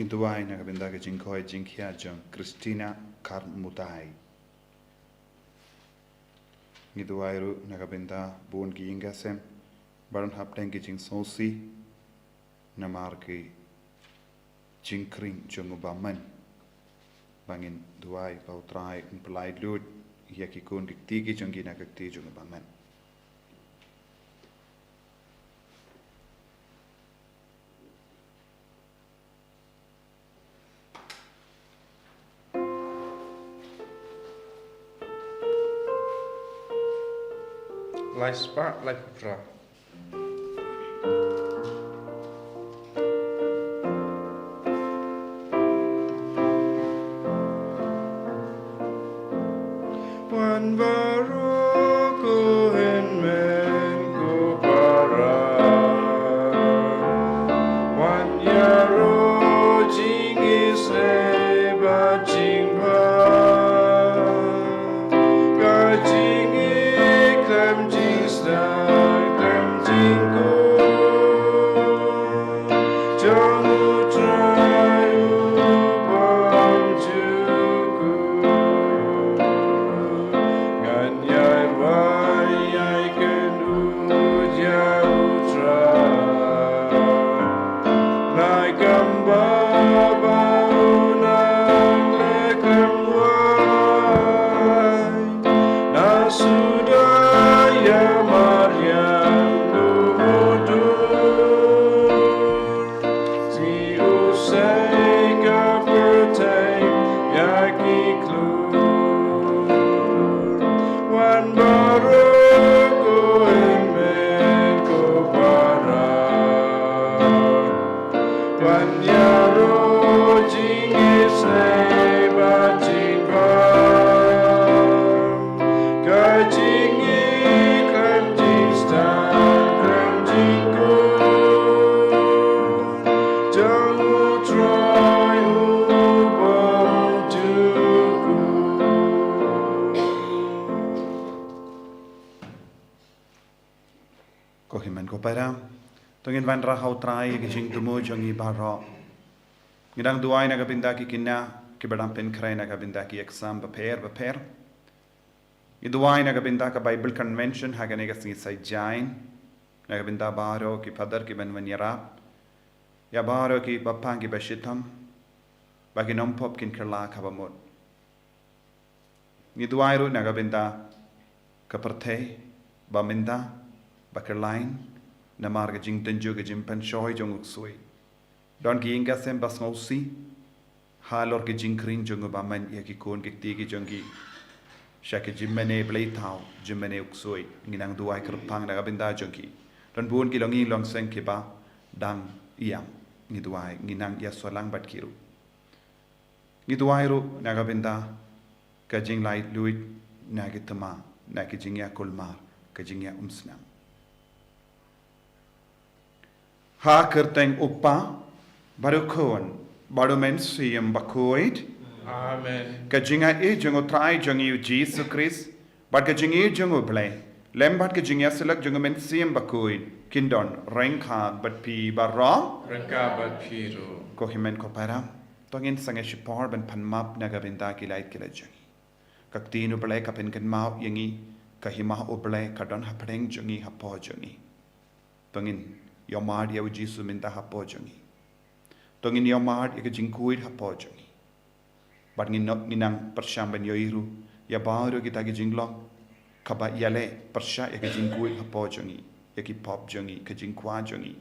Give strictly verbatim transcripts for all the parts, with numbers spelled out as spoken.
Ngi duwai na ka bynta ka jingkhoi jingkhia jong Christina Karmutai. Ngi duwai ruh na ka bynta bun ki ïing ki sem ba don hapdeng ki jingsngewsih namar ki jingkhring jong u bymman. Ba ngin duwai ba u Trai un pynlait lut ïa ki khun ki kti ki jong ki na ka kti jong u bymman. Lai spah lai phew phra. Wan baroh ko hynmen ko para. Wan ïaroh jingisynei bad jingbha. Ka jingïeit khlem jingsdang khlem jingkhuid jong u Trai u bymjukut. Ngan ïai wai ïai kynduh ïa u Trai. Lai kam ba ba u nang leh khlem wai. Na suda ïa mariang du mudur. Shi u sei ka pyrthei ïa ki klur. Wan baroh ko hynmen ko para. Wan ïaroh jingisynei bad jingbha. Ka jingïeit khlem jingsdang khlem jingkhuid jong u Trai u bymjukut. Ko hynmen ko para, to ngin wanrah ha u Trai ïa ki jingthmu jong ngi baroh. Ngi dang duwai na ka bynta ki khynnah kiba dang pynkhreh na ka bynta ki exam bapher bapher. Ngi duwai na ka bynta ka Bible Convention ha kane ka sngi Saitjaiñ, na ka bynta baroh ki phadar kiban wan ïarap ïa baroh ki bapang kiba shitom, ba ki nongpop kin kylla kaba mut. Ngi duwai ruh na ka bynta ka pyrthei ba mynta ba kyrlaiñ namar ka jingtynjuh ka jingpynshoi jong u ksuid. Don ki ïing ki sem ba sngewsih halor ki jingkhring jong u bymman ïa ki khun ki kti ki jong ki sha ki jingmane blei thaw, jingmane u ksuid. Ngi nang duwai kyrpang na ka bynta jong ki. Don bun ki longïing longseng kiba dang ïam. Ngi duwai, ngi nang ïasolang bad ki ruh. Ngi duwai ruh na ka bynta ka jinglaitluid na ki thma, na ki jingïakulmar, ka jingïaumsnam. Ha ka kyrteng u Kpa bad u Khun bad u Mynsiem Bakhuid. Amen. Ka jingïeit jong u Trai jong ngi u Jisu Khrist bad ka jingïeit jong u Blei lem bad ka jingïasyllok jong u Mynsiem Bakhuid kin don ryngkat bad phi baroh. Ryngkat bad phi ruh. Ko hynmen ko para, to ngin sangeh shipor ban pan map na ka bynta ki lait ki lait jong ngi. Ka ktien u Blei ka pynkynmaw ïa ngi, ka hima u Blei ka don hapdeng jong ngi, hapoh jong ngi. To ngin ïohmad ïa u Jisu mynta hapoh jong ngi. To ngin ïohmad ïa ka jingkhuid hapoh jong ngi. Bad ngin nang pyrshang ban ïohi ruh ïa baroh kita ki jinglong kaba ïaleh pyrshah ïa ka jingkhuid hapoh jong ngi, ïa ki pop jong ngi, ka jingkwah jong ngi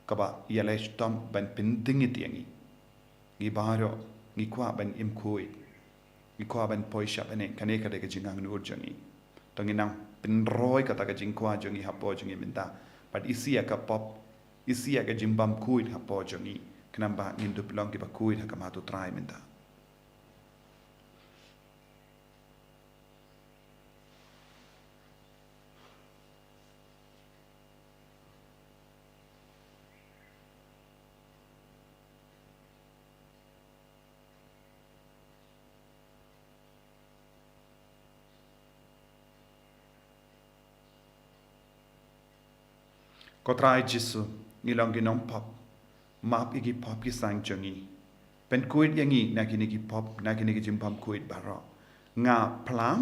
kaba ïaleh shitom ban pynding ïa ngi. Ngi baroh ngi kwah ban im khuid. Ngi kwah ban poi shaphrang, kane ka dei ka jingangnud jong ngi. To ngin nang pynroi kata ka jingkwah jong ngi hapoh jong ngi mynta. Bad isih ïa ka pop, isih ïa ka jingbymkhuid hapoh jong ngi, khnang ba ngin dup long kiba khuid ha khmat u Trai mynta. Ko Trai Jisu, ngi long ki nongpop, map ïa ki pop ki saiñ jong ngi. Pynkhuid ïa ngi na kine ki pop, na kine ki jingbymkhuid baroh. Nga phlang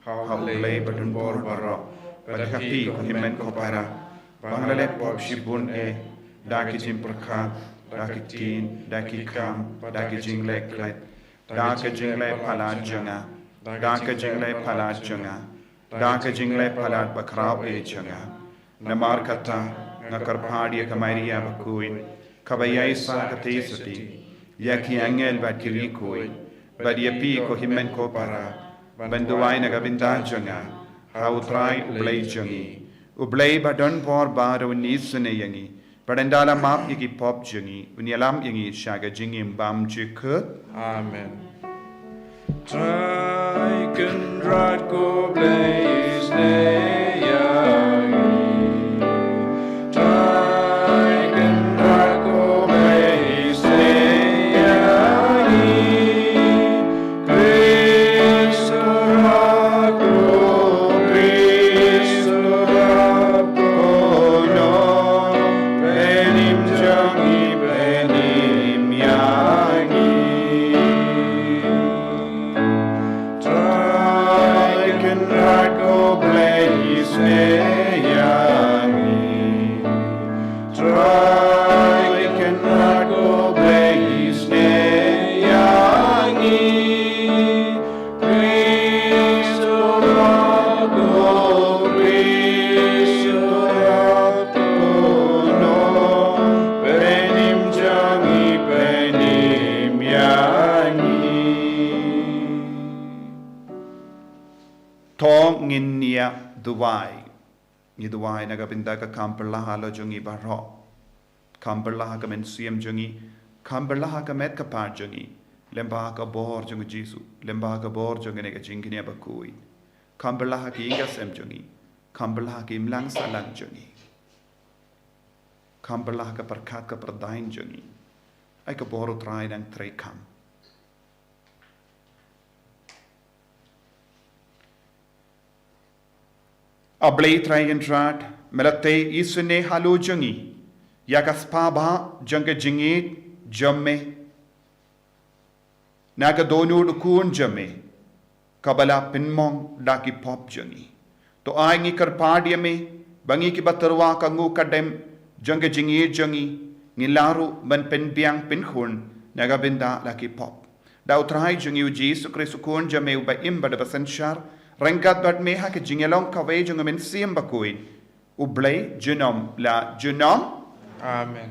ha U Blei badonbor baroh, bad ha phi ko hynmen ko para, ba nga la leh pop shibun eh, da ki jingpyrkhat, da ki ktien, da ki kam, da ki jingleh khlaiñ, da ka jingleh palat jong nga, da ka jingleh palat jong nga, da ka jingleh palat bakhraw eh jong nga. Namar kata, nga kyrpad ïa ka Maria bakhuid, kaba ïaishah katei shatei, ïa ki angel bad ki riewkhuid, bad ïa phi ko hynmen ko para, ban duwai na ka bynta jong nga ha U Trai U Blei jong ngi. U Blei badonbor baroh un isynei ïa ngi, bad ynda la map ïa ki pop jong ngi, un ïalam ïa ngi sha ka jingim bymjukut. Amen. Trai Kynrad ko Blei isynei ïa ngi. Trai Kynrad ko Blei isynei ïa ngi. Khrist Kynrad ko, Khrist Kynrad ko, Nongpynim jong ngi, pynim ïa ngi. Trai Kynrad ko Blei isynei ïa ngi. Trai Kynrad ko Blei isynei ïa ngi. Khrist Kynrad ko, Khrist Kynrad ko, Nongpynim jong ngi, pynim ïa ngi. To ngin ïa duwai. Ngi duwai na ka bynta ka kam pyrshah la jong ngi baroh. Kam pyrshah ka mynsiem jong ngi. Kam pyrshah ka met ka phad jong ngi. Lyngba ka bor jong U Jisu. Lyngba ka bor jong kane ka jingkñia bakhuid. Kam pyrshah ki ïing ki sem jong ngi. Kam pyrshah ki imlang sahlang jong ngi. Kam pyrshah ka pyrkhat ka pyrdain jong ngi. Ai ka bor U Trai nang treikam. A Blei Trai Kynrad, me la tei isynei halor jong ngi ïa ka spah bah jong ka jingïeit jong me na ka dohnud U Khun jong me, kaba la pynmong da ki pop jong ngi. To ai ngi kyrpad ïa me ba ngi kiba tyrwa ka nguh ka dem jong ka jingïeit jong ngi, ngin lah ruh ban pynbiang pynkhun na ka bynta la ki pop. Da U Trai jong ngi U Jisu Khrist U Khun jong me uba im bad uba synshar, ryngkat bad me ha ka jingïalong kawei jong U Mynsiem Bakhuid, U Blei junom la junom. Amen.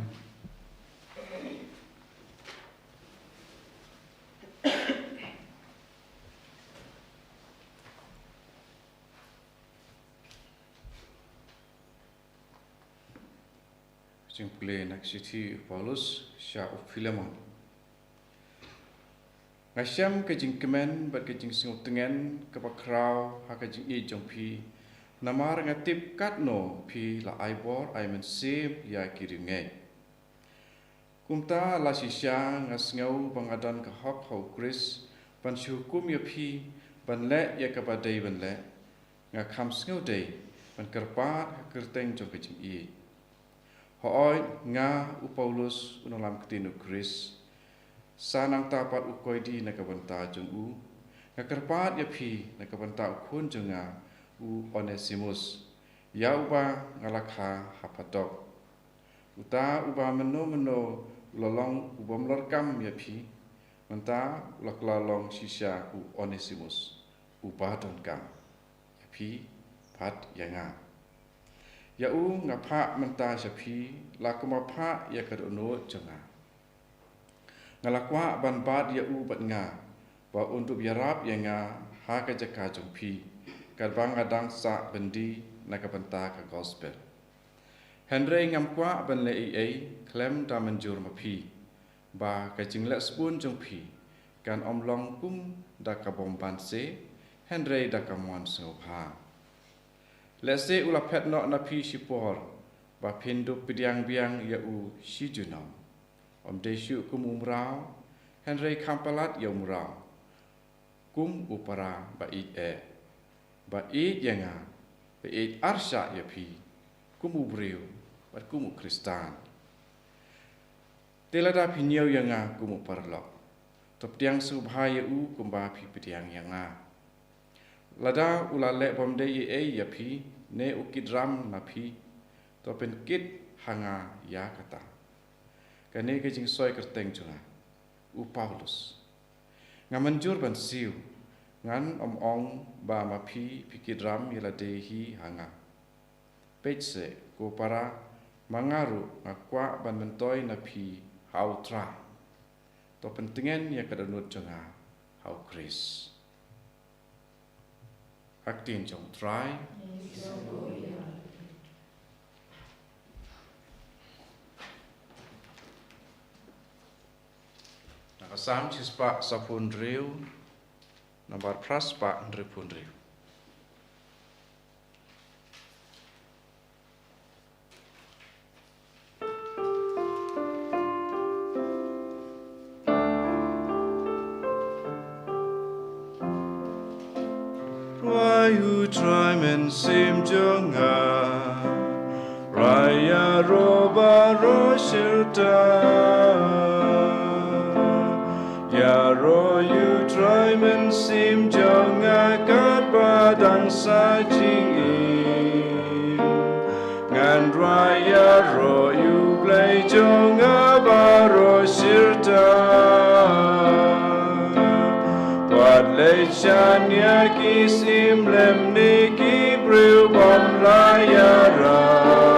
Jingpule na ka shithi u Paulus sha u Philemon. Nga shem ka jingkmen bad ka jingsngewtngen kaba khraw ha ka jingïeit jong phi, namar nga tip katno phi la ai bor ai mynsiem ïa ki riewngeit. Kumta la shisha nga sngew ba nga don ka hok ha U Khrist ban shu hukum ïa phi ban leh ïa kaba dei ban leh, nga kham sngew dei ban kyrpad ha ka kyrteng jong ka jingïeit. Hooid, nga u Paulus u nonglam ktien U Khrist, sa nangta pat u koidi na ka bynta jong u, nga kyrpad ïa phi na ka bynta u khun jong nga u Onesimus, ïa uba nga la kha ha phatok. Uta uba mynno mynno u la long u bym lor kam ïa phi, mynta u la kylla long shisha u Onesimus, uba donkam ïa phi bad ïa nga. Ïa u nga phah mynta sha phi, la kumba phah ïa ka dohnud jong nga. Nga la kwah ban bat ïa u bad nga, ba un dup ïarap ïa nga ha ka jaka jong phi, katba nga dang sah byndi na ka bynta ka gospel. Hynrei ngam kwah ban leh ei ei khlem da mynjur ma phi, ba ka jingleh sbun jong phi kan ym long kum da ka bymbanse, hynrei da ka mon sngewbha. Lehse u la phet noh na phi shipor, ba phin dup pdiang biang ïa u shi junom. Ym dei shuh kum u mraw, hynrei kham palat ïa u mraw, kum u para ba ïeit eh, ba ïeit ïa nga, ba ïeit arshah ïa phi, kum u briew bad kum u Khristan. Te lada phi ñiew ïa nga kum u paralok, To pdiang sngewbha ïa u kumba phi pdiang ïa nga. Lada u la leh bym dei ei ei ïa phi, ne u kit ram na phi, to pynkit ha nga ïa kata. Kane ka jingsoi kyrteng jong nga, u Paulus. Nga mynjur ban siew, ngan ym ong ba ma phi phi kit ram ïa lade hi ha nga. Peit seh, ko para, ma nga ruh nga kwah ban myntoi na phi ha u Trai. To pyntngen ïa ka dohnud jong nga ha u Khrist. Ka ktien jong u Trai. Na ka Salm shispah saphew hynriew, nambar phra spah hynriewphew hynriew. Rwai u Trai, Mynsiem jong nga, rwai ïaroh baroh shirta. Ïaroh ïa u Trai, Mynsiem jong nga, katba dang sa jingim. Ngan rwai ïaroh ïa u Blei jong nga baroh shirta. Wat leit sha ïa ki syiem lymne ki briew bym la ïarap.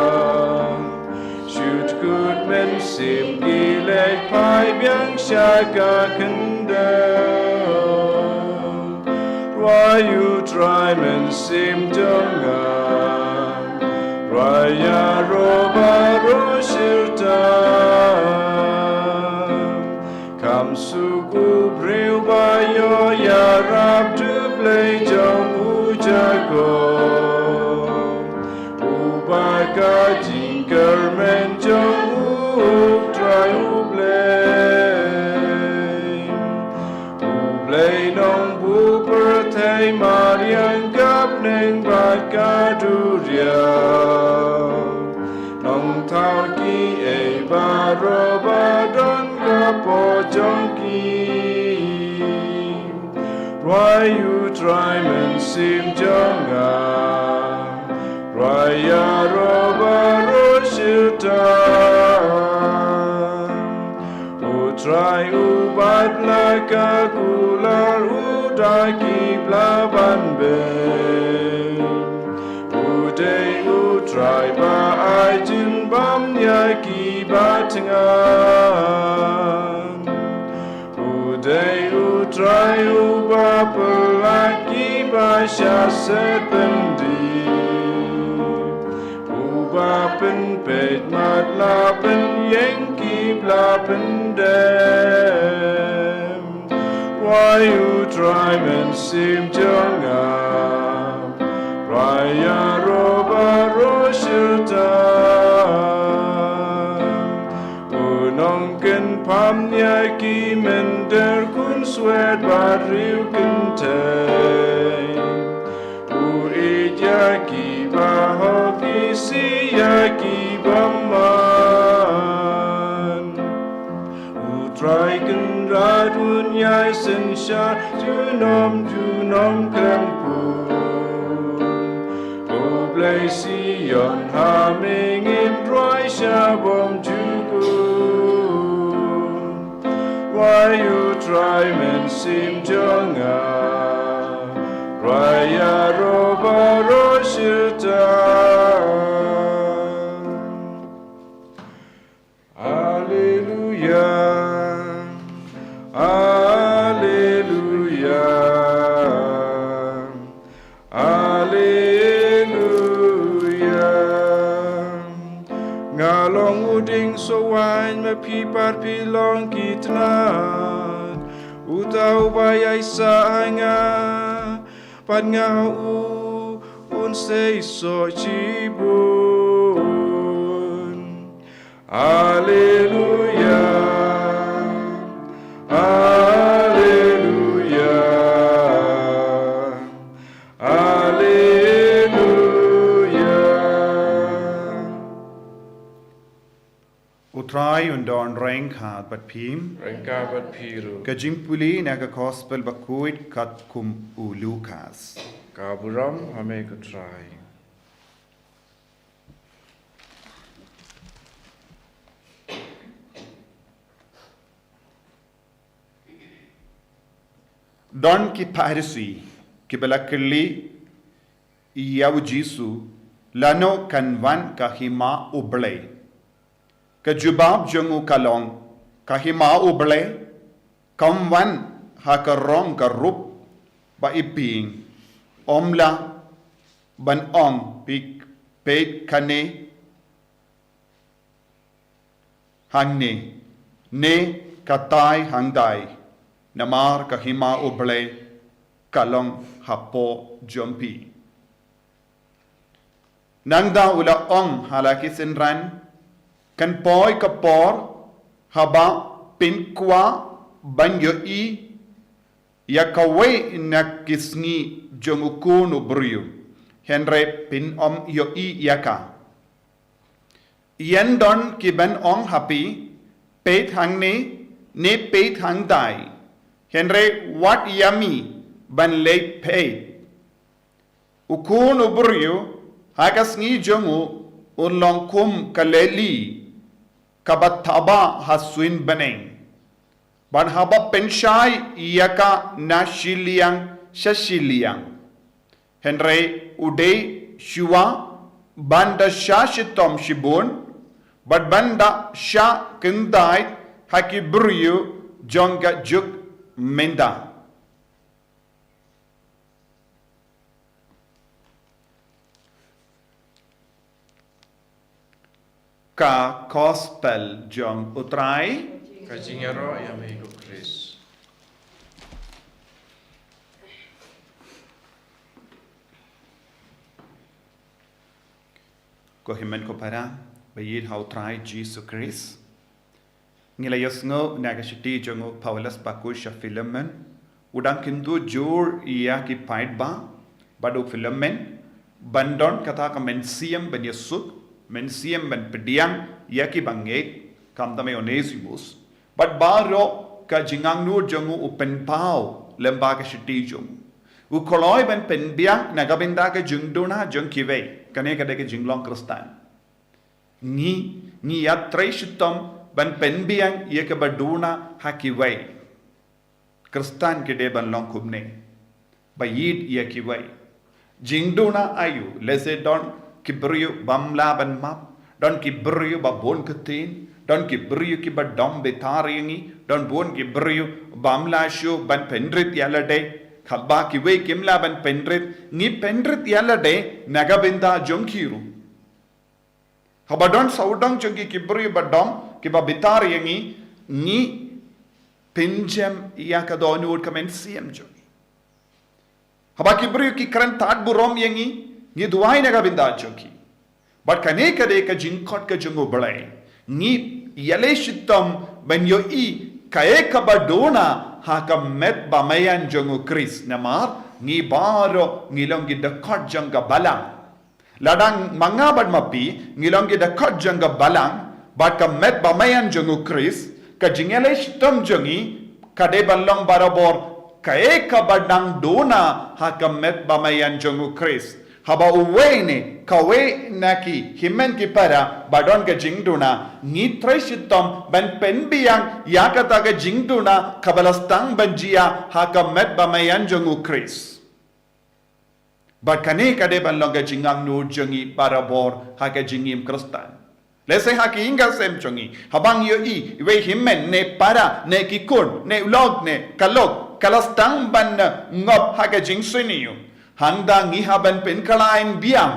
Shu kut mynsiem ki leit phai biang sha ka khyndew. Rwai ïa u Trai, Mynsiem jong nga, rwai ïaroh baroh shirta. Kham suk u briew ba ïoh ïarap, u Blei jong u Jakob, uba ka jingkyrmen jong u Trai u Blei. U Blei nongbuh pyrthei, mariang ka bneng bad ka duriaw. Nongthaw kiei baroh ba don ka pdeng jong ki. Rwai ïa u Trai, Mynsiem jong nga, rwai ïaroh baroh shirta. U Trai u bat la ka kular, u da ki bla ban beh. U dei u Trai ba ai jingbam ïa ki ba thngan. U dei u Trai uba pynlait ki ba sha set pyndih. Uba pynpeit mat la pynïeng ki bla pyndem. Rwai ïa u Trai, Mynsiem jong nga, rwai ïaroh baroh shirta. U nongkynpham ïa ki mynder, khunswet bad riew kynthei. U ïeit ïa ki ba hok, isih ïa ki bymman. U Trai Kynrad un ïai synshar junom junom khlem pun. U Blei Sion ha me ngin rwai sha bymjukut. Rwai ïa u Trai, Mynsiem jong nga, rwai ïaroh baroh shirta. Alleluia, alleluia, alleluia. Nga long u dieng soh waiñ, ma phi pat phi long ki tnat. Uta uba ïaisah ha nga, bad nga ha u, un sei soh shibun. Alleluia, alleluia, alleluia. U Trai un don ryngkat Ryngkat bad phi. Ryngkat bad phi ruh. Ka jingpule na ka Gospel bakhuid katkum u Lukas. Ka burom ha me ko Trai. Don ki Pharisi kiba la kylli ïa u Jisu, lano kan wan ka hima U Blei. Ka jubab jong u ka long, ka hima U Blei kam wan ha ka rong ka rup ba i ping, ym lah ban ong phi peit kane hangne, ne katai hangtai, namar ka hima U Blei ka long hapoh jong phi. Nangta u la ong ha la ki synran, kan poi ka por haba phin kwah ban ïohi ïa kawei na ki sngi jong u Khun u briew, hynrei phin ym ïohi ïa ka. Ïa don ki ban ong ha phi, peit hangne, ne peit hangtai, hynrei wat ïa mi ban leit peit. U Khun u briew, ha ka sngi jong u, un long kum ka leli kaba thaba ha suiñ bneng, bad haba pynshai ïa ka na shiliang sha shiliang. Hynrei u dei shuwa ban da shah shitom shibun, bad ban da shah kyntait ha ki briew jong ka juk mynta. Ka Gospel jong u Trai. Ka jingïaroh ïa me ko Khrist. Ko hynmen ko para ba ïeit ha u Trai Jisu Khrist. Ngi la ïohsngew na ka shithi jong u Paulus bakhuid sha Philemon. U dang kyntu jur ïa ki paidbah bad u Philemon ban don kata ka mynsiem ban ïasuk, mynsiem ban pdiang ïa ki bangeit, khamtam ïa u Onesimus. Bad baroh ka jingangnud jong u u pynpaw lem bad ka shithi jong u. U kloi ban pynbiang na ka bynta ka jingduna jong kiwei. Kane ka dei ka jinglong Khristan. Ngi, ngi ïatrei shitom ban pynbiang ïa kaba duna ha kiwei. Khristan ki dei ban long kumne, ba ïeit ïa kiwei. Jingduna aïu, lehse don ki briew bym lah ban map, don ki briew ba bun ktien, don ki briew kiba dom bitar ïa ngi, don bun ki briew bym lah shuh ban pynrit ïa lade. Haba kiwei kim lah ban pynrit, ngi pynrit ïa lade na ka bynta jong ki ruh. Haba don sawdong jong ki ki briew ba dom, kiba bitar ïa ngi, ngi pynjem ïa ka dohnud ka mynsiem jong ngi. Haba ki briew ki kren tad burom ïa ngi, ngi duwai na ka bynta jong ki. Bad kane ka dei ka jingkhot ka jong U Blei. Ngi ïaleh shitom ban ïohi kaei kaba duna ha ka met bamaian jong U Khrist, namar ngi baroh ngi long ki dkhot jong ka balang. Lada ma nga bad ma phi ngi long ki dkhot jong ka balang bad ka met bamaian jong U Khrist, ka jingïaleh shitom jong ngi ka dei ban long barabor kaei kaba dang duna ha ka met bamaian jong U Khrist. Haba uwei ne kawei na ki hynmen ki para ba don ka jingduna, ngi trei shitom ban pynbiang ïa kata ka jingduna kaba la sdang ban jia ha ka met bamaian jong U Khrist. Bad kane ka dei ban long ka jingangnud jong ngi barabor ha ka jingim Khristan. Lehse ha ki ïing ki sem jong ngi, haba ngi ïohi iwei i hynmen ne para ne ki khun ne u lok ne ka lok ka la sdang ban ngop ha ka jingsuiñiew, hangta ngi hap ban pynkhlaiñ biang.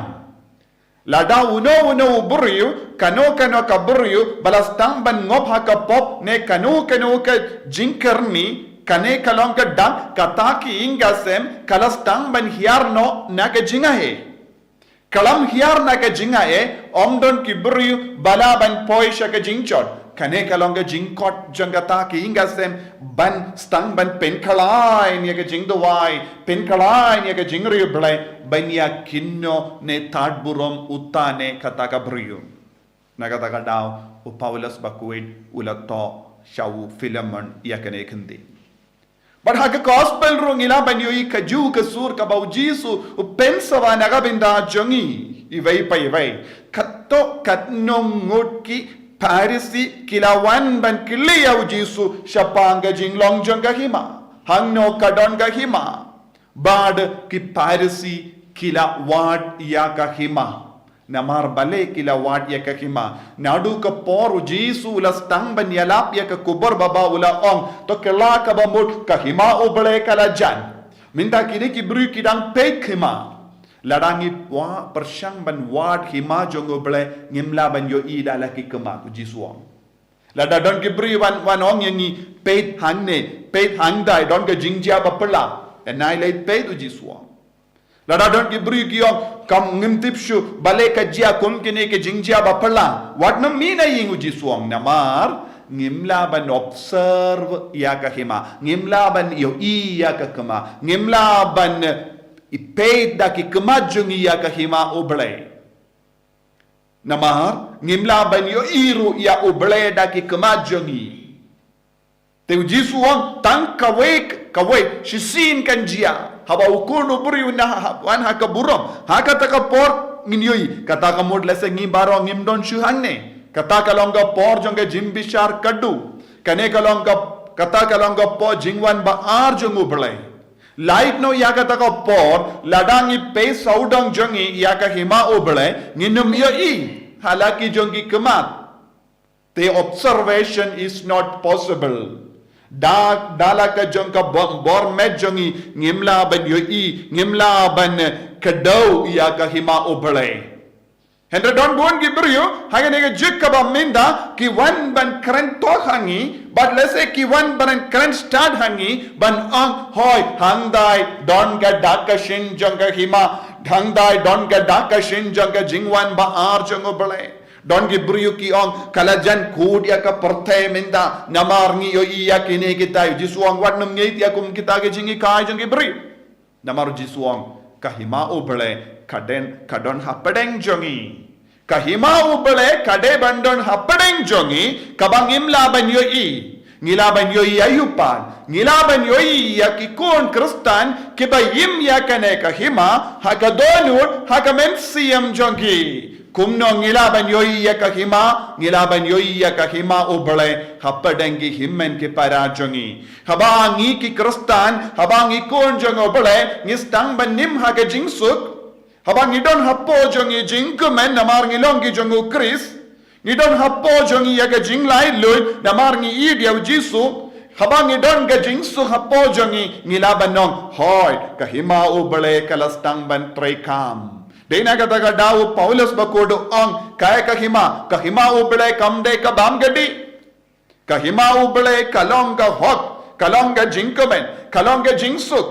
Lada uno uno u briew, kano kano ka briew ba la sdang ban ngop ha ka pop ne kano kano ka jingkyrni, kane ka long ka dak kata ki ïing ki sem ka la sdang ban hiar noh na ka jingai. Ka lam hiar na ka jingai, ym don ki briew ba lah ban poi sha ka jingjot. Kane ka long ka jingkhot jong kata ki ïing ki sem ban sdang ban pynkhlaiñ ïa ka jingduwai, pynkhlaiñ ïa ka jingriewblei ban ïa kynnoh ne tad burom uta ne kata ka briew. Na kata ka daw u Paulus bakhuid u la thoh sha u Philemon ïa kane ka kyntien. Bad ha ka gospel ruh ngi lah ban ïohi ka juh ka sur kaba u Jisu u pynsawa na ka bynta jong ngi. Iwei pa iwei, katto katno ngut ki Pharisi ki la wan ban kylli ïa u Jisu shaphang ka jinglong jong ka hima, hangno ka don ka hima. Bad ki Pharisi ki la wad ïa ka hima. Namar balei ki la wad ïa ka hima? Naduh ka por u Jisu u la sdang ban ïalap ïa ka khubor baba u la ong, to kylla kaba mut, ka hima U Blei ka la jan. Mynta kine ki briew ki dang peit hima. Lada ngi pyrshang ban wad hima jong U Blei, ngim lah ban ïohi da la ki khmat, u Jisu u ong. Lada don ki briew wan, wan ong ïa ngi, peit hangne, peit hangtai, don ka jingjia ba phylla. Nai leit peit, u Jisu u ong. Lada don ki briew ki ong, kam, ngim tip shuh balei ka jia kum kine ki jingjia ba phylla. Wat nym mih na ïing, u Jisu u ong, namar ngim lah ban observe ïa ka hima, ngim lah ban ïohi ïa ka khmat, ngim lah ban, eh, peit da ki khmat jong ngi ïa ka hima U Blei. Namar ngim lah ban ïohi ruh ïa U Blei da ki khmat jong ngi. Te u Jisu u ong, tang kawei, kawei shisien kan jia. Haba u Khun u briew u wan ha, wan ha ka burom, ha kata ka por ngin ïohi. Kata ka mut lehse ngi baroh ngim don shuh hangne. Kata ka long ka por jong ka jingbishar kyrduh. Kane ka long ka, kata ka long ka por jingwan ba ar jong U Blei. Lait noh ïa kata ka por, lada ngi peit sawdong jong ngi ïa ka hima U Blei, ngin ym ïohi ha la ki jong ki khmat. The observation is not possible. Da, da la ka jong ka bor, bor met jong ngi, ngim lah ban ïohi, ngim lah ban kdew ïa ka hima U Blei. Hynrei don bun ki briew ha kane ka juk kaba mynta ki wan ban kren tok ha ngi, bad lehse ki wan ban kren stad ha ngi, ban ong, hoi, hangtai don ka dak ka shin jong ka hima, hangtai don ka dak ka shin jong ka jingwan ba ar jong U Blei. Don ki briew ki ong, ka la jan kut ïa ka pyrthei mynta, namar ngi ïohi ïa kine kita. U Jisu u ong, wat nym ngeit ïa kum kita ki jinghikai jong ki briew. Namar u Jisu u ong, ka hima U Blei ka dei, ka don hapdeng jong ngi. Ka hima U Blei ka dei ban don hapdeng jong ngi, kaba ngim lah ban ïohi. Ngi lah ban ïohi ïa u pat, ngi lah ban ïohi ïa ki khun Khristan kiba im ïa kane ka hima ha ka dohnud, ha ka mynsiem jong ki. Kumno ngi lah ban ïohi ïa ka hima? Ngi lah ban ïohi ïa ka hima U Blei hapdeng ki hynmen ki para jong ngi. Haba ngi ki Khristan, haba ngi khun jong U Blei, ngi sdang ban im ha ka jingsuk. Haba ngi don hapoh jong ngi jingkmen namar ngi long ki jong U Khrist. Ngi don hapoh jong ngi ïa ka jinglaitluid namar ngi ïeit ïa u Jisu. Haba ngi don ka jingsuk hapoh jong ngi, ngi lah ban ong, hoi, ka hima U Blei ka la sdang ban treikam. Dei na kata ka daw u Paulus bakhuid u ong, kaei ka hima? Ka hima U Blei kam dei ka bam ka dih. Ka hima U Blei ka long ka hok, ka long ka jingkmen, ka long ka jingsuk.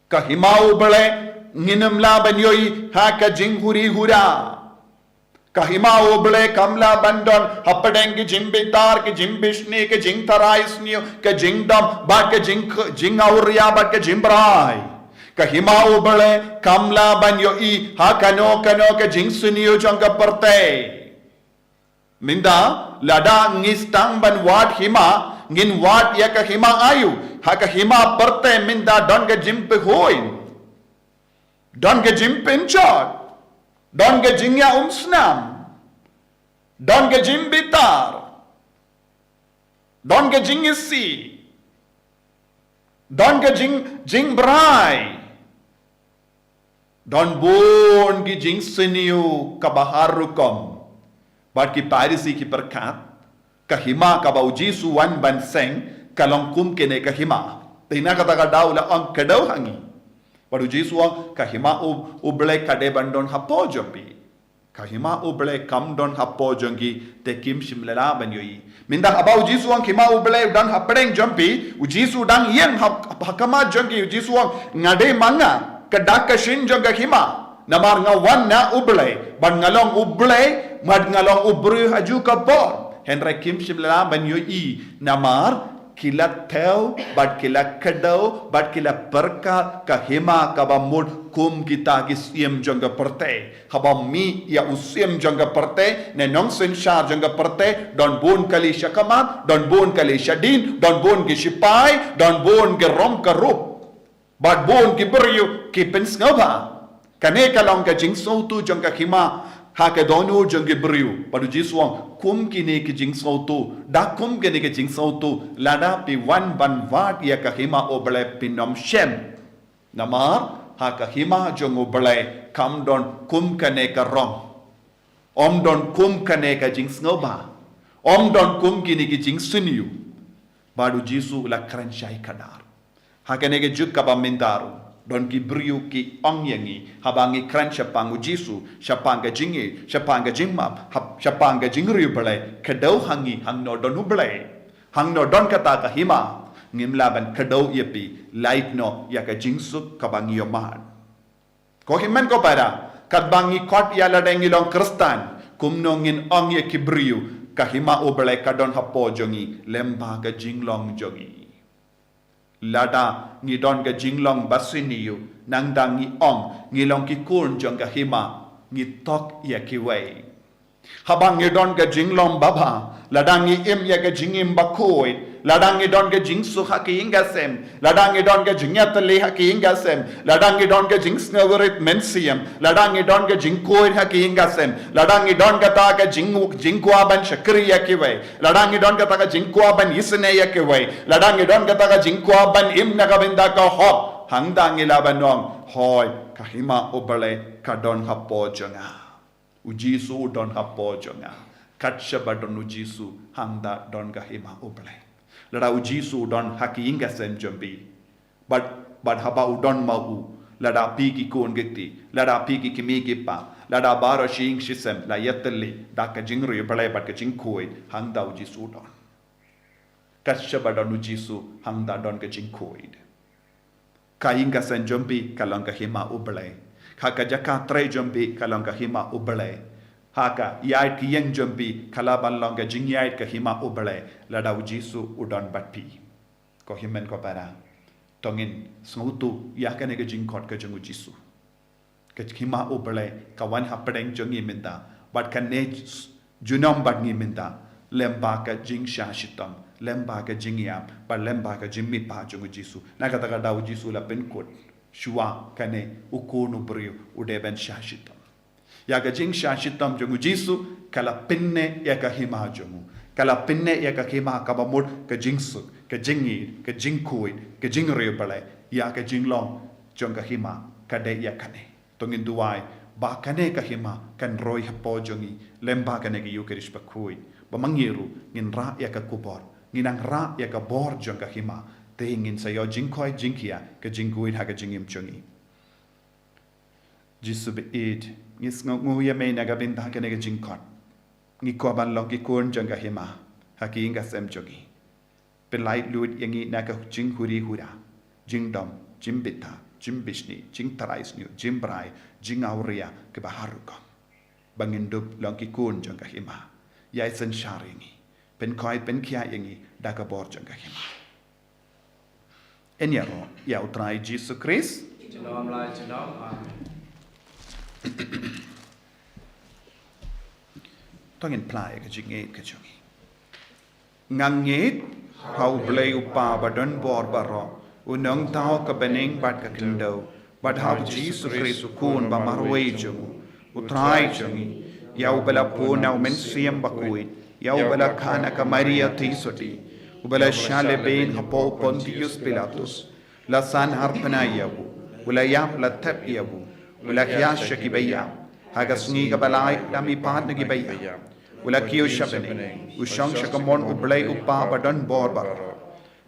Ka hima U Blei ngin ym lah ban ïohi ha ka jinghuri hura. Ka hima U Blei kam lah ban don hapdeng ki jingbitar, ki jingbishni, ki jingtharai sniew, ki jingdom, bad ki jing, jingawria, bad ki jingbrai. Ka hima U Blei kam lah ban ïohi ha kano kano ka jingsniew jong ka pyrthei. Mynta, lada ngi sdang ban wad hima, ngin wad ïa ka hima aïu? Ha ka hima pyrthei mynta don ka jingpynhun, don ka jingpynjot, don ka jingïaumsnam, don ka jingbitar, don ka jingisih, don ka jing, jingbrai. Don bun ki jingsniew kaba har rukom. Bad ki Pharisi ki pyrkhat, ka hima kaba u Jisu u wan ban seng ka long kum kine ka hima. Te na kata ka daw u la ong, kdew ha ngi. Bad u Jisu u ong, ka hima U, U Blei ka dei ban don hapoh jong phi. Ka hima U Blei kam don hapoh jong ki, te kim shym la lah ban ïohi. Mynta haba u Jisu u ong ka hima U Blei u don hapdeng jong phi, u Jisu u dang ïeng ha, ha khmat jong ki, u Jisu u ong, nga dei ma nga ka dak ka shin jong ka hima. Namar nga wan na U Blei, bad nga long U Blei, bad nga long u briew ha kajuh ka por. Hynrei kim shym la lah ban ïohi, namar Ki la thew, bad ki la kdew, bad ki la pyrkhat ka hima kaba mut kum kita ki siem jong ka pyrthei. Haba mih ïa u siem jong ka pyrthei, ne nongsynshar jong ka pyrthei, don bun kali sha khmat, don bun kali sha dien, don bun ki shipai, don bun ki rong ka rup. Bad bun ki briew ki pynsngewbha. Kane ka long ka jingsngewthuh jong ka hima ha ka dohnud jong ki briew. Bad u Jisu u ong, kum kine ki jingsngewthuh, da kum kine ki jingsngewthuh, lada phi wan ban wad ïa ka hima U Blei phin ym shem. Namar ha ka hima jong U Blei kam don kum kane ka rong. Ym don kum kane ka jingsngewbha. Ym don kum kine ki jingsniew. Bad u Jisu u la kren shai khadar. Ha kane ka juk kaba mynta ruh, don ki briew ki ong ïa ngi, haba ngi kren shaphang u Jisu, shaphang ka jingïeit, shaphang ka jingmap, hap-, shaphang ka jingriewblei, kdew ha ngi hangno don U Blei. Hangno don kata ka hima, ngim lah ban kdew ïa phi, lait noh ïa ka jingsuk kaba ngi ïohmad. Ko hynmen ko para, katba ngi khot ïa lade ngi long Khristan, kumno ngin ong ïa ki briew, ka hima U Blei ka don hapoh jong ngi, lem bad ka jinglong jong ngi. Lada ngi don ka jinglong ba sniew, nangta ngi ong, ngi long ki khun jong ka hima, ngi tok ïa kiwei. Haba ngi don ka jinglong babha, lada ngi im ïa ka jingim bakhuid, lada ngi don ka jingsuk ha ka ïing ka sem, lada ngi don ka jingïatylli ha ka ïing ka sem, lada ngi don ka jingsngewrit mynsiem, lada ngi don ka jingkhuid ha ka ïing ka sem, lada ngi don kata ka jing-, jingkwah ban shakri ïa kiwei, lada ngi don kata ka jingkwah ban isynei ïa kiwei, lada ngi don kata ka jingkwah ban im na ka bynta ka hok, hangta ngi lah ban ong, hooid, ka hima U Blei ka don hapoh jong nga. U Jisu u don hapoh jong nga. Kat shaba don u Jisu, hangta don ka hima U Blei. Lada u Jisu u don ha ka ïing ka sem jong phi. Bad, bad haba u don ma u, lada phi ki khun ki kti, lada phi ki kmie ki kpa, lada baroh shi ïing shi sem la ïatylli da ka jingriewblei bad ka jingkhuid, hangta u Jisu u don. Kat shaba don u Jisu, hangta don ka jingkhuid. Ka ïing ka sem jong phi ka long ka hima U Blei. Ha ka jaka trei jong phi ka long ka hima U Blei. Ha ka ïaid ka ïing jong phi ka lah ban long ka jingïaid ka hima U Blei. Lada u Jisu u don bad phi. Ko hynmen ko para. To ngin sngewthuh ïa kane ka jingkhot ka jong u Jisu. Ka hima U Blei ka wan hapdeng jong ngi mynta. Bad kane s-, junom bad ngi mynta. Lem bad ka jingshah shitom, lem bad ka jingïap, bad lem bad ka jingmihpat jong u Jisu. Na kata ka daw u Jisu u la pynkut. Shuwa kane u Khun u briew u dei ban shah shitom. Ïa ka jingshah shitom jong u Jisu, ka la pynneh ïa ka hima jong u. Ka la pynneh ïa ka hima kaba mut ka jingsuk, ka jingïeit, ka jingkhuid, ka jingriewblei, ïa ka jinglong jong ka hima, ka dei ïa kane. To ngin duwai, ba kane ka hima, kan roi hapoh jong ngi, lem bad kane ka Eukharist bakhuid. Ba ma ngi ruh, ngin rah ïa ka khubor, ngin nang rah ïa ka bor jong ka hima, te ngin sa ïoh jingkhoi jingkhia, ka jingkhuid ha ka jingim jong ngi. Jisu ba ïeit, ngi sngewnguh ïa me na ka bynta kane ka jingkhot. Ngi kwah ban long ki khun jong ka hima, ha ka ïing ka sem jong ngi. Pynlait lut ïa ngi na ka jinghuri hura, jingdom, jingbthah, jingbishni, jingtharai sniew, jingbrai, jingawria, kiba har rukom. Ba ngin dup long ki khun jong ka hima. Ïai synshar ïa ngi. Pynkhoi pynkhia ïa ngi, da ka bor jong ka hima. Yn ïaroh, ïa u Trai Jisu Khrist. Junom la junom, amen. To ngin phla ïa ka jingïeit ka jong ngi. Nga ngeit, ha u Blei u Kpa ba don bor baroh, u nongthaw ka bneng bad ka khyndew, bad ha u Jisu Khrist u Khun ba marwei jong u, u Trai jong ngi, ïa uba la pun na u Mynsiem Bakhuid, ïa uba la kha na ka Maria Theisotti, uba la shah lehbeiñ hapoh u Pontius Pilatus, la san harpna ïa u, u la ïap la thep ïa u, u la hiar sha ki baïap, ha ka sngi kaba lai u la mihpat na ki baïap, u la kiew sha bneng, u shong sha kamon u Blei u Kpa ba don bor baroh.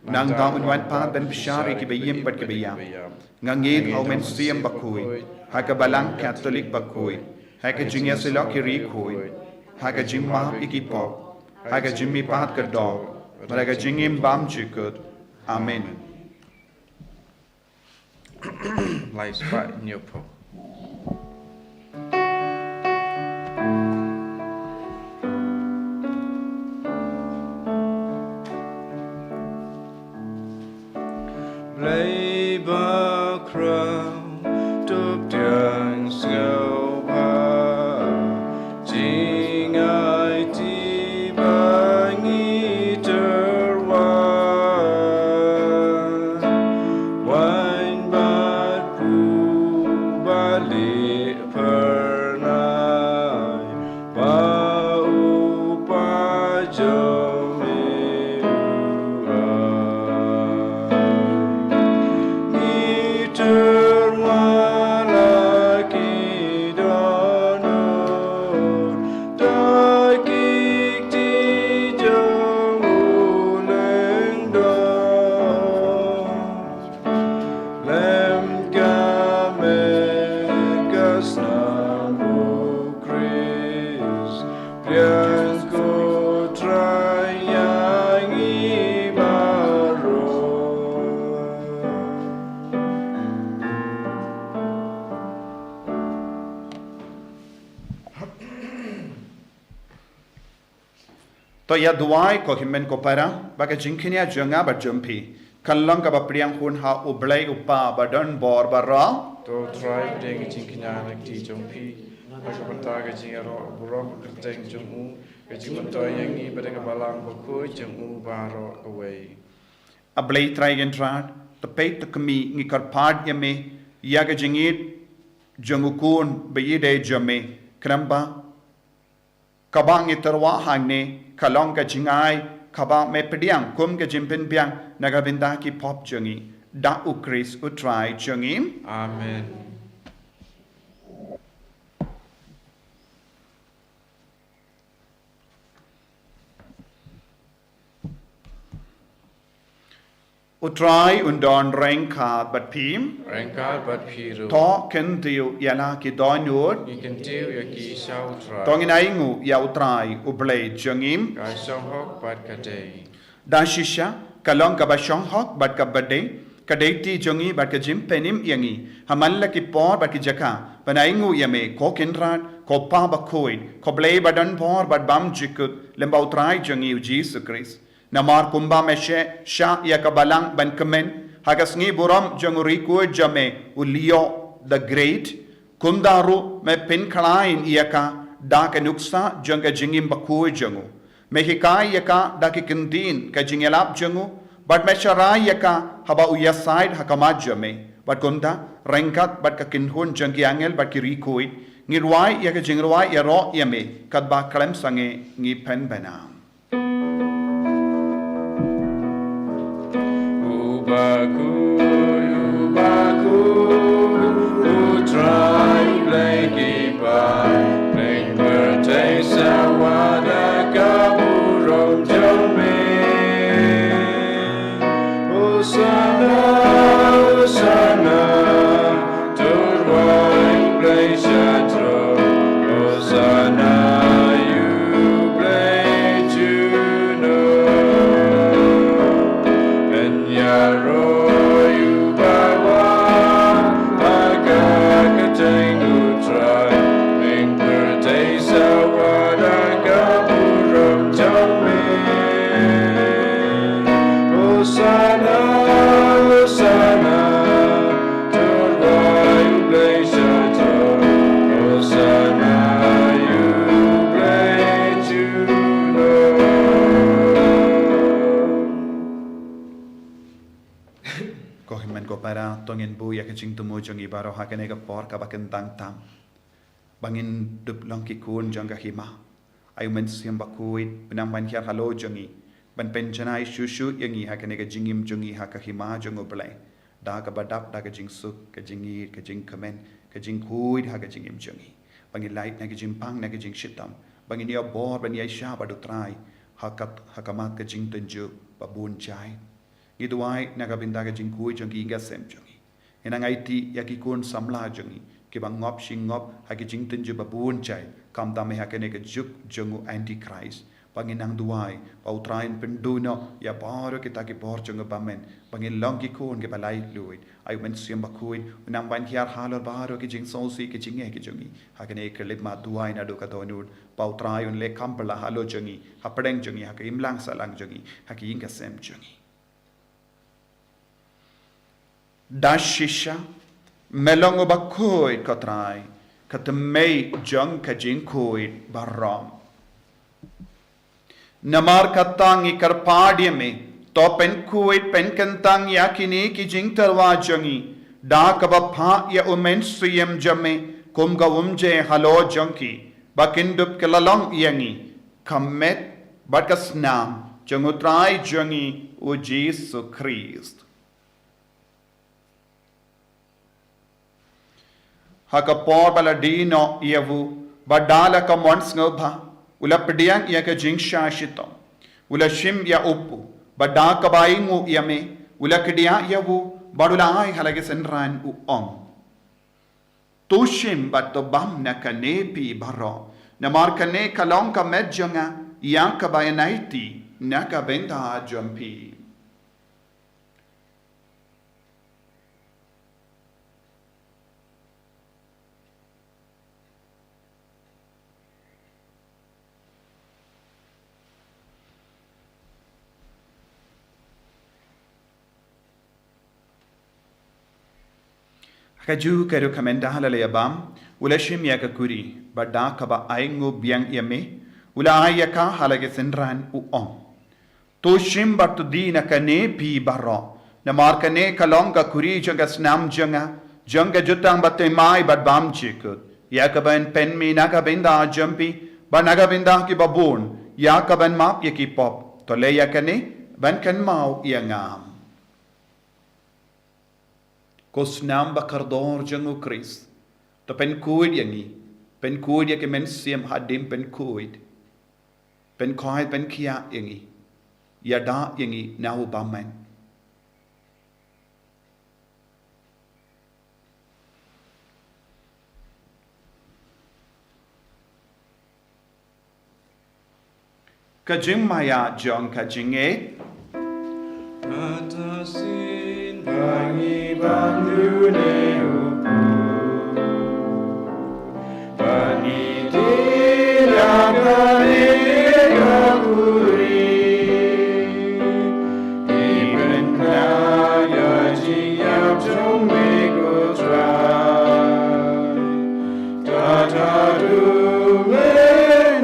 Nangta un wan pat ban bishar ïa ki baïap bad ki baïap. Nga ngeit ha u Mynsiem Bakhuid, ha ka Balang Katholik bakhuid, ha ka jingïasyllok ki riewkhuid, ha ka jingmap ïa ki pop, ha ka jingmihpat ka doh, bad ha ka jingim bymjukut. Amen. Lai spah hynñiew phew. Ai ba khraw, to pdiang sngewbha, jingaiti ba ngi tyrwa, waiñ bad pu ba lieh phyrnai, ba u Pa jong me u ai. Ngi tyrwa la ki dohnud, da ki kti jong u lyngdoh. Lem ka met ka snam, O Khrist, pdiang ko Trai ïa ngi baroh. To ïa duwai, ko hynmen ko para, ba ka jingkñia jong nga bad jong phi kan long kaba pdiang hun ha U Blei U Kpa ba don bor baroh. To Trai, pdiang ka jingkñia na ka kti jong phi, ha ka bynta ka jingïaroh burom kyrteng jong u, ka jingmyntoi ïa ngi bad ïa ka Balang Bakhuid jong u baroh kawei. A Blei Trai Kynrad, to peit to kmie, ngi kyrpad ïa me ïa ka jingïeit jong u Khun ba ïeidei jong me, khnang ba kaba ngi tyrwa hangne ka long ka jingai kaba me pdiang kum ka jingpynbiang na ka bynta ki pop jong ngi. Da U Khrist U Trai jong ngi. Amen. U Trai un don ryngkat bad phi. Ryngkat bad phi ruh. To kyntiew ïa la ki dohnud. Ngi kyntiew ïa ki sha U Trai. To ngin ainguh ïa U Trai U Blei jong ngi. Ka shong hok bad ka dei. Da shisha ka long kaba shong hok bad kaba dei, ka dei ti jong ngi bad ka jingpynim ïa ngi ha man la ki por bad ki jaka ban ainguh ïa me, ko Kynrad, ko Pa Bakhuid, ko Blei ba don bor bad bymjukut, lem bad U Trai jong ngi U Jisu Khrist. Namar kumba me shah ïa ka balang ban kmen ha ka sngi burom jong u riewkhuid jong me u Leo the Great, kumta ruh me pynkhlaiñ ïa ka da ka nuksa jong ka jingim bakhuid jong u. Me hikai ïa ka da ki kyntien ka jingïalap jong u, bad me sharai ïa ka haba u ïasaid ha khmat jong me. Bad kumta, ryngkat bad ka kynhun jong ki angel bad ki riewkhuid, ngi rwai ïa ka jingrwai ïaroh ïa me, katba khlem sangeh ngi pynbna. U bakhuid, u bakhuid, U Trai Blei ki paid, lyngba pyrthei sawa da ka burom jong me. Hosana, Hosana, to rwai U Blei sha throne. Hosana ïa U Blei junom. Pynïaroh ïa u bawan ha ka kyrteng U Trai, lyngba pyrthei sawa da ka burom jong me. Hosana, Hosana, to rwai U Blei sha throne. Hosana ïa U Blei junom. Ko hynmen ko para, to ngin buh ïa ka jingthmu jong ngi baroh ha kane ka por kaba kyntang tam, ba ngin dup long ki khun jong ka hima. Ai U Mynsiem Bakhuid un nang ban hiar halor jong ngi, ban pynjanai shuh shuh ïa ngi ha kane ka jingim jong ngi ha ka hima jong U Blei, da kaba dap da ka jingsuk, ka jingïeit, ka jingkmen, ka jingkhuid ha ka jingim jong ngi, ba ngin lait na ka jingpang, na ka jingshitom, ba ngin ïoh bor ban ïaishah bad U Trai ha ka, ha khmat ka jingtynjuh ba bun jait. Ngi duwai na ka bynta ka jingkhuid jong ki ïing ka sem jong ngi. Ngin nang aiti ïa ki khun samla jong ngi kiba ngop shi ngop ha ki jingtynjuh ba bun jait, khamtam ha kane ka juk jong u Antichrist. Ba ngin nang duwai ba U Trai un pynduh noh ïa baroh kita ki bor jong u bymman, ba ngin long ki khun kiba laitluid. Ai U Mynsiem Bakhuid un nang ban hiar halor baroh ki jingsngewsih, ki jingeh ki jong ngi ha kane ka khyllipmat duwai naduh ka dohnud, ba U Trai un leh kham phylla halor jong ngi, hapdeng jong ngi, ha ka imlang sahlang jong ngi, ha ki ïing ka sem jong ngi. Da shisha, me long uba khuid, ko Trai, ka tymmen jong ka jingkhuid baroh. Namar kata ngi kyrpad ïa me, to pynkhuid pynkyntang ïa kine ki jingtyrwa jong ngi, da kaba phah ïa u Mynsiem jong me, kum ka umjai halor jong ki, ba kin dup ki la long ïa ngi, ka met, bad ka snam, jong u Trai jong ngi, u Jisu Khrist. Ha ka por ba la die noh ïa u, bad da la ka mon sngewbha, u la pdiang ïa ka jingshah shitom. U la shim ïa u kpu, bad da kaba ainguh ïa me, u la kdiah ïa u, bad u la ai ha la ki synran u ong. To shim bad to bam na kane phi baroh, namar kane ka long ka met jong nga, ïa kaba ïaid na ka bynta jong phi. Ha kajuh ka ruh ka mynta ha la la ïa bam, u la shim ïa ka kuri, bad da kaba ainguh biang ïa me, u la ai ïa ka ha la ki synran u ong. To shim bad to die na kane phi baroh, namar kane ka long ka kuri jong ka snam jong nga, jong ka jutang bathymmai bad bymjukut, ïa kaban pynmih na ka bynta jong phi, bad na ka bynta ki babun, ïa kaban map ïa ki pop, to leh ïa kane, ban kynmaw ïa nga. Ko snam bakordor jong u Khrist, to pynkhuid ïa ngi, pynkhuid ïa ki mynsiem hadien pynkhuid, pynkhuid pynkhiah ïa ngi, ïada ïa ngi na u bymman. Ka jingmaïa jong ka jingngeit. Kata shisien ba ngi ban ïoh ne u pu. Ba ngi die na kane ka kuri. Ngi pynbna ïa jingïap jong me ko Trai. Kata du me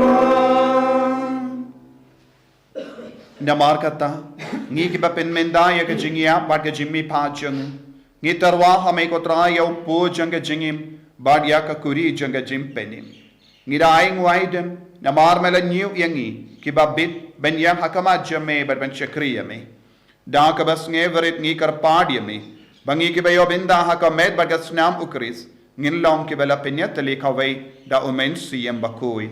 wan. Namar kata, ngi kiba pynmynta ïa ka jingïap bad ka jingmihpat jong u, ngi tyrwa ha me ko Trai ïa u kpu jong ka jingim, bad ïa ka kuri jong ka jingpynim. Ngi da ai nguh ai dem, namar me la ñiew ïa ngi, kiba bit, ban ïeng ha khmat jong me, bad ban shakri ïa me. Da kaba sngewrit ngi kyrpad ïa me, ba ngi kiba ïoh bynta ha ka met bad ka snam u Khrist, ngin long kiba la pynïatylli kawei, da u Mynsiem Bakhuid.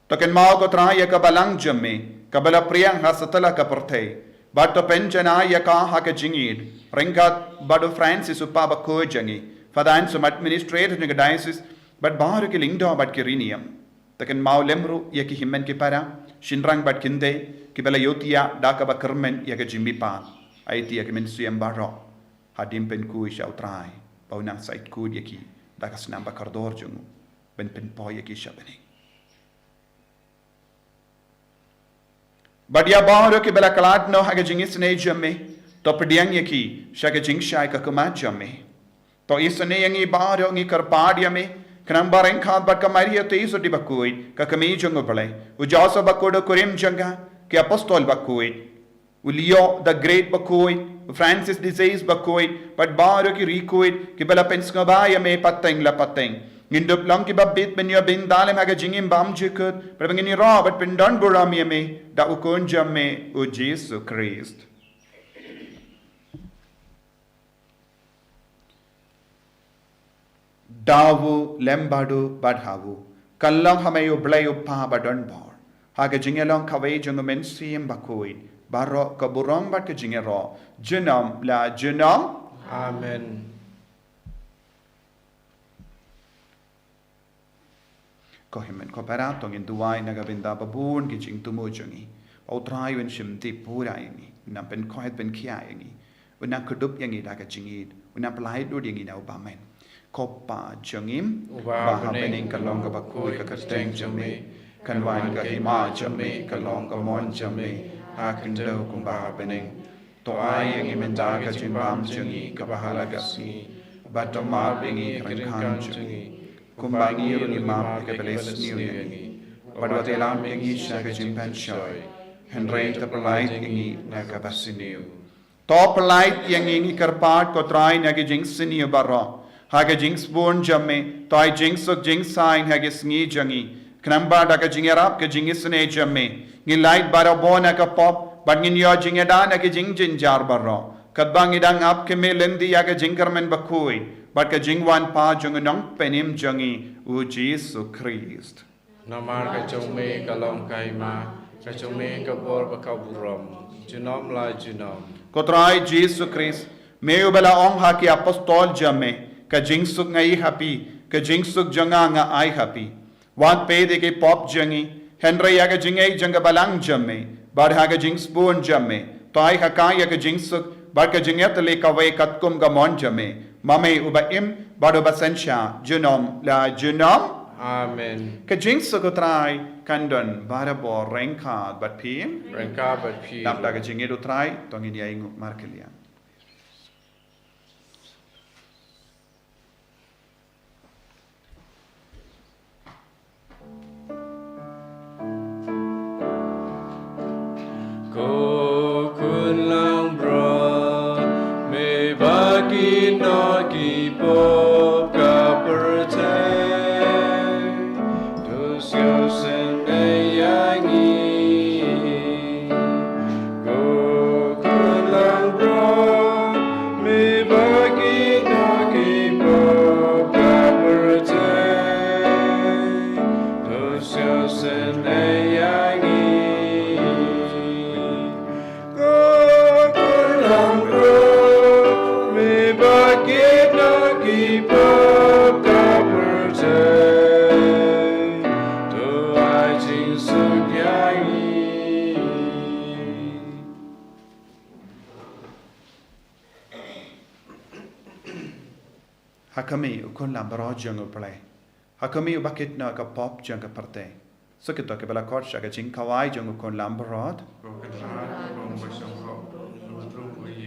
To kynmaw ko Trai ïa ka balang jong me, kaba la phriang ha satlak ka pyrthei. Bad to pynjanai ïa ka ha ka jingïeid, ryngkat bad u Francis u Papa bakhuid jong ngi, Father Anselm administrator jong ka diocese, bad baroh ki lyngdoh bad ki riewniam. To kynmaw lem ruh ïa ki hynmen ki para, shynrang bad kynthei, kiba la ïohthiah da kaba kyrmen ïa ka jingmihpat. Aiti ïa ki mynsiem baroh, hadien pynkhuid sha u Trai, ba un nang shait khuid ïa ki, da ka snam bakordor jong u, ban pynpoi ïa ki sha bneng. Bad ïa baroh kiba la khlad noh ha ka jingisynei jong me, to pdiang ïa ki, sha ka jingshai ka khmat jong me. To isynei ïa ngi baroh ngi kyrpad ïa me, khnang ba ryngkat bad ka Maria Theisotti bakhuid, ka kmie jong u Blei, u Joseph bakhuid u kurim jong ka, ki apostol bakhuid, u Leo the Great bakhuid, u Francis de Sales bakhuid, bad baroh ki riewkhuid, kiba la pynsngewbha ïa me pateng la pateng. Ngin dup long kiba bit ban ïoh bynta lem ha ka jingim bymjukut, bad ba ngin ïaroh bad pyndonburom ïa me, da u Khun jong me, u Jisu Khrist. Da u lem bad u bad ha u, ka long ha me u Blei u Kpa badonbor. Ha ka jingïalong kawei jong u Mynsiem Bakhuid, baroh ka burom bad ka jingïaroh, junom la junom. Amen. Ko hynmen ko para, to ngin duwai na ka bynta ba bun ki jingthmu jong ngi. Ba u Trai un shim tip pura ïa ngi, un nang pynkhuid pynkhiah ïa ngi, un nang kdup ïa ngi da ka jingïeid, un nang pyllait lut ïa ngi na u bymman. Ko Kpa jong ngi, uba ha bneng, ka long kaba khuid ka kyrteng jong me, kan wan ka hima jong me, ka long ka mon jong me, ha khyndew kumba ha bneng. To ai ïa ngi mynta ka jingbam jong ngi kaba ha la ka sngi, bad to map ïa ngi ki ryngkang jong ngi, kumba ngi ruh ngi map ïa kiba leh sniew ïa ngi. Bad wat ïalam ïa ngi sha ka jingpynshoi, hynrei to pyllait ïa ngi na kaba sniew. To pyllait ïa ngi, ngi kyrpad ko Trai, na ki jingsniew baroh, ha ka jingsbun jong me, to ai jingsuk jingsaiñ ha ki sngi jong ngi. Khnang ba da ka jingïarap ka jingisynei jong me, ngin lait barabor na ka pop, bad ngin ïoh jingïada na ki jingjynjar baroh, katba ngi dang ap kmie lynti ïa ka jingkyrmen bakhuid bad ka jingwan pat jong u Nongpynim jong ngi, u Jisu Khrist. Namar ka jong me ka long ka hima, ka jong me ka bor bad ka burom, junom la junom. Ko Trai Jisu Khrist, me uba la ong ha ki apostol jong me, ka jingsuk nga ai ha phi, ka jingsuk jong nga nga ai ha phi. Wat peit ïa ki pop jong ngi, hynrei ïa ka jingngeit jong ka balang jong me, bad ha ka jingsbun jong me, to ai ha ka ïa ka jingsuk bad ka jingïatylli kawei katkum ka mon jong me, ma me uba im bad uba synshar junom la junom. Amen. Ka jingsuk u Trai kan don barabor ryngkat bad phi. Ryngkat bad phi. Namar ka jingïeit u Trai, to ngin ïa ainguh markylliang. Ko khun langbrot, me ba kino ki pop ka pyrthei, to sngewsih ïa ngi. Ko khun langbrot, me ba kino ki pop ka pyrthei, to sngewsih ïa ngi. Ko khun langbrot, me ba kino ki pop ka pyrthei, to ai jingsuk ïa ngi. Ha ka me u khun langbrot jong u Blei. Ha ka me u bakit na ka pop jong ka pyrthei. Sa kito kiba la khot sha ka jingkhawai jong u khun langbrot. Ko Kynrad, ko Kynrad, ko Kynrad, ko Kynrad,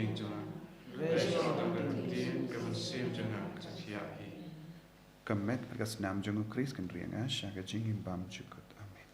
ko Kynrad. Ka met bad ka snam jong u Khrist kan ri ïa nga sha ka jingim bymjukut. Amen.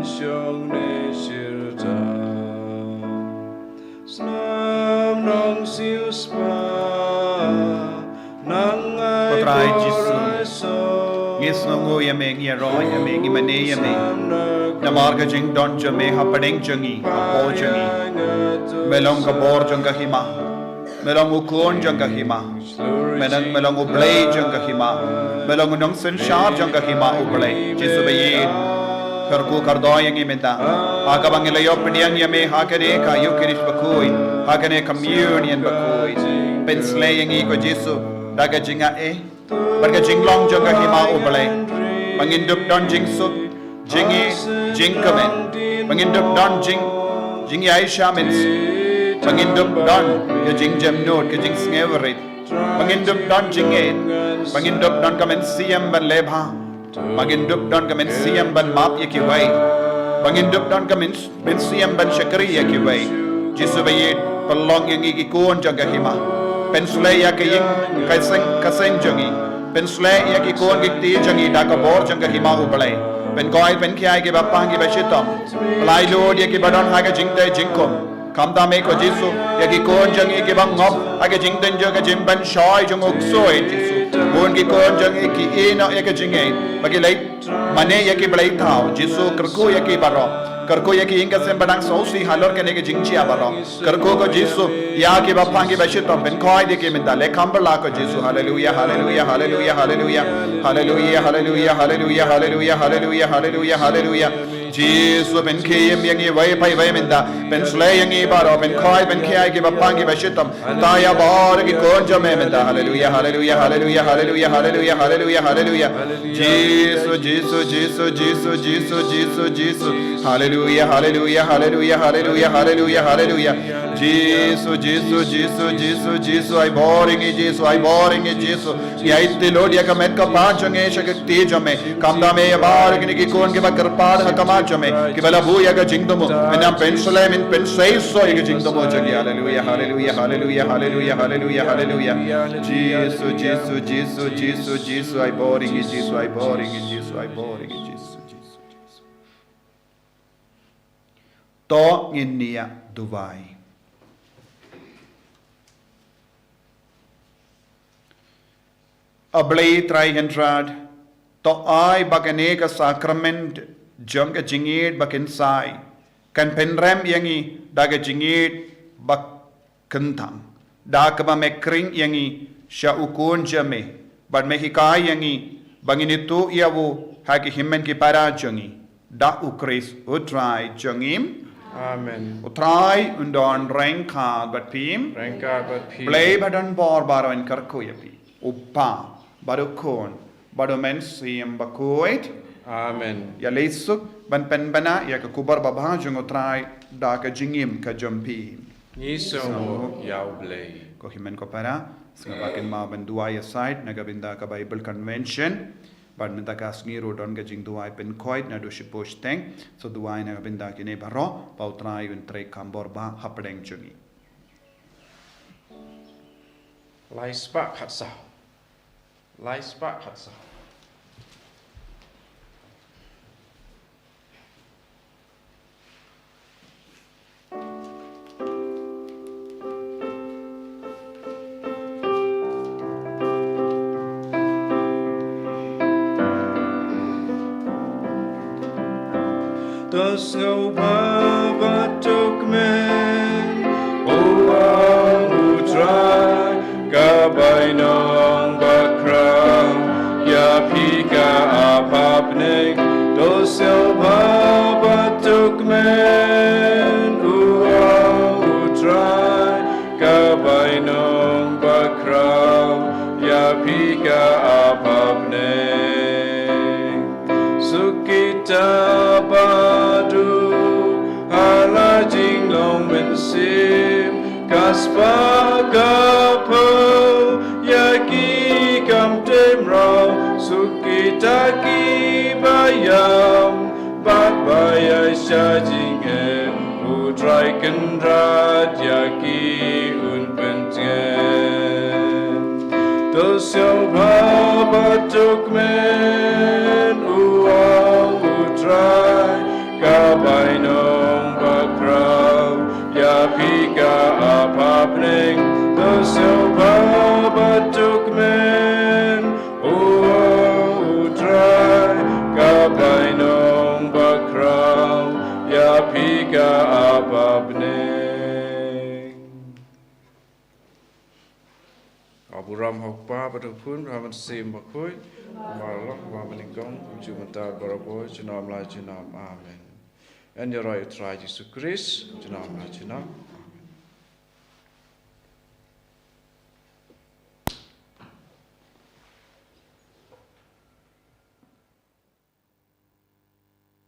Shong ne shirta. Snam nong siu spa. Nang ai Ko Trai Jisu. Ngi sngewnguh ïa me, ngi ïaroh ïa me, ngi mane ïa me. Namar ka jingdon jong me hapdeng jong ngi, hapoh jong ngi. Me long ka bor jong ka hima. Me long u khun jong ka hima. Me long, me long u Blei jong ka hima. Me long u nongsynshar jong ka hima u Blei. Jisu ba ïeit. Kyrkhu kyrdoh ïa ngi mynta. Ha kaba ngi la ïoh pdiang ïa me ha kane ka Eucharist bakhuid. Ha kane ka communion bakhuid. Pynsleh ïa ngi ko Jisu. Da ka jingaiei. Bad ka jinglong jong ka hima u Blei. Ba ngin dup don jingsuk. Jingïeit, jingkmen. Ba ngin dup don jing, jingïaishah mynsiem. Ba ngin dup don ka jingjemnud, ka jingsngewrit. Ba ngin dup don jingngeit. Ba ngin dup don ka mynsiem ban leh bha. Ba ngin dup don ka mynsiem ban map ïa kiwei. Ba ngin dup don ka myns-, mynsiem ban shakri ïa kiwei. Jisu ba ïeit, pynlong ïa ngi ki khun jong ka hima. Pynsleh ïa ka ïing, ka seng, ka seng jong ngi. Pynsleh ïa ki khun ki kti jong ngi da ka bor jong ka hima u Blei. Pynkhuid pynkhiah ïa kiba pang kiba shitom. Pyllait lut ïa kiba don ha ka jingteh jingkhum. Khamtam eh ko Jisu, ïa ki khun jong ngi kiba ngop ha ka jingtynjuh ka jingpynshoi jong u ksuid Jisu. Bun ki khun jong ngi ki ïehnoh ïa ka jingngeit. Ba ki leit mane ïa ki blei thaw, Jisu kyrkhu ïa ki baroh. Kyrkhu ïa ki ïing ki sem ba dang sngewsih halor kane ka jingjia baroh. Kyrkhu ko Jisu, ïa kiba pang kiba shitom, pynkhuid ïa ki mynta, leh kham bha ko Jisu. Haleluia, haleluia, haleluia, haleluia. Haleluia, haleluia, haleluia, haleluia, haleluia, haleluia, haleluia. Jisu pynkhie ïa ngi iwei pa iwei mynta. Pynsleh ïa ngi baroh, pynkhuid pynkhiah ïa kiba pang kiba shitom. Tang ïa baroh ki khun jong me mynta. Haleluia, haleluia, haleluia, haleluia, haleluia, haleluia, haleluia. Jisu, Jisu, Jisu, Jisu, Jisu, Jisu. Haleluia, haleluia, haleluia, haleluia, haleluia, haleluia. Jisu, Jisu, Jisu, Jisu, Jisu, ai bor ïa ngi Jisu, ai bor ïa ngi Jisu. Ngi aiti lut ïa ka met ka phad jong ngi sha ka kti jong me. Khamtam eh ïa baroh kine ki khun kiba kyrpad ha khmat jong me, kiba la buh ïa ka jingthmu. Mynta pynsleh, mynta pynseisoh ïa ka jingthmu jong ngi. Haleluia, haleluia, haleluia, haleluia, haleluia, haleluia. Jisu, Jisu, Jisu, Jisu, Jisu, ai bor ïa ngi Jisu, ai bor ïa ngi Jisu, ai bor ïa ngi Jisu, Jisu, Jisu. To ngin ïa duwai. A Blei Trai Kynrad, to ai ba kane ka sakrament jong ka jingïeit ba kynsai kan pynrem ïa ngi da ka jingïeit ba kyntang. Da kaba me khring ïa ngi sha u Khun jong me, bad me hikai ïa ngi ba ngin ïathuh ïa u ha ki hynmen ki para jong ngi. Da u Khrist u Trai jong ngi. Amen. U Trai un don ryngkat bad phi. Ryngkat bad phi. Blei ba don bor baroh un kyrkhu ïa phi. U Kpa bad u Khun bad u Mynsiem Bakhuid. Amen. Ïaleh suk ban pynbna ïa ka khubor babha jong u Trai da ka jingim ka jong phi. Ngi sngewbha ïa u Blei. Ko hynmen ko para, sngewbha kynmaw ban duwai ïa sait na ka bynta ka Bible Convention. Bad mynta ka sngi ruh don ka jingduwai pynkhuid naduh shiphew shiteng. Sa duwai na ka bynta kine baroh, ba u Trai un trei kham bor bha hapdeng jong ngi. Lai spah khatsaw. Lai spah khatsaw. To sngewbha bad to kmen, u ong u Trai, ka bainong bakhraw ïa phi ka ap ha bneng. To sngewbha bad to kmen, u ong u Trai, ka bainong bakhraw ïa phi ka ap ha bneng. Suk kita ba duh ha la jinglong mynsiem, ka spah ka phew ïa ki kam tei mraw. Suk kita kiba ïam bad ba ïaishah jingeh, u Trai Kynrad ïa ki un pyntngen. To sngewbha bad to kmen, u ong u Trai, ka Bainong bakhraw, ïa phi ka ap ha bneng, to sngewbha bad duk kmen. O, O Trai, ka bainong bakhraw, ïa phi ka ap ha bneng. Ka burom ha u Kpa bad u Khun bad ha u Mynsiem Bakhuid, kumba la long, kumba mynnyngkong, kumjuh mynta, barabor, junom la junom. Amen. Yn ïaroh ïa U Trai Jisu Khrist, junom la junom.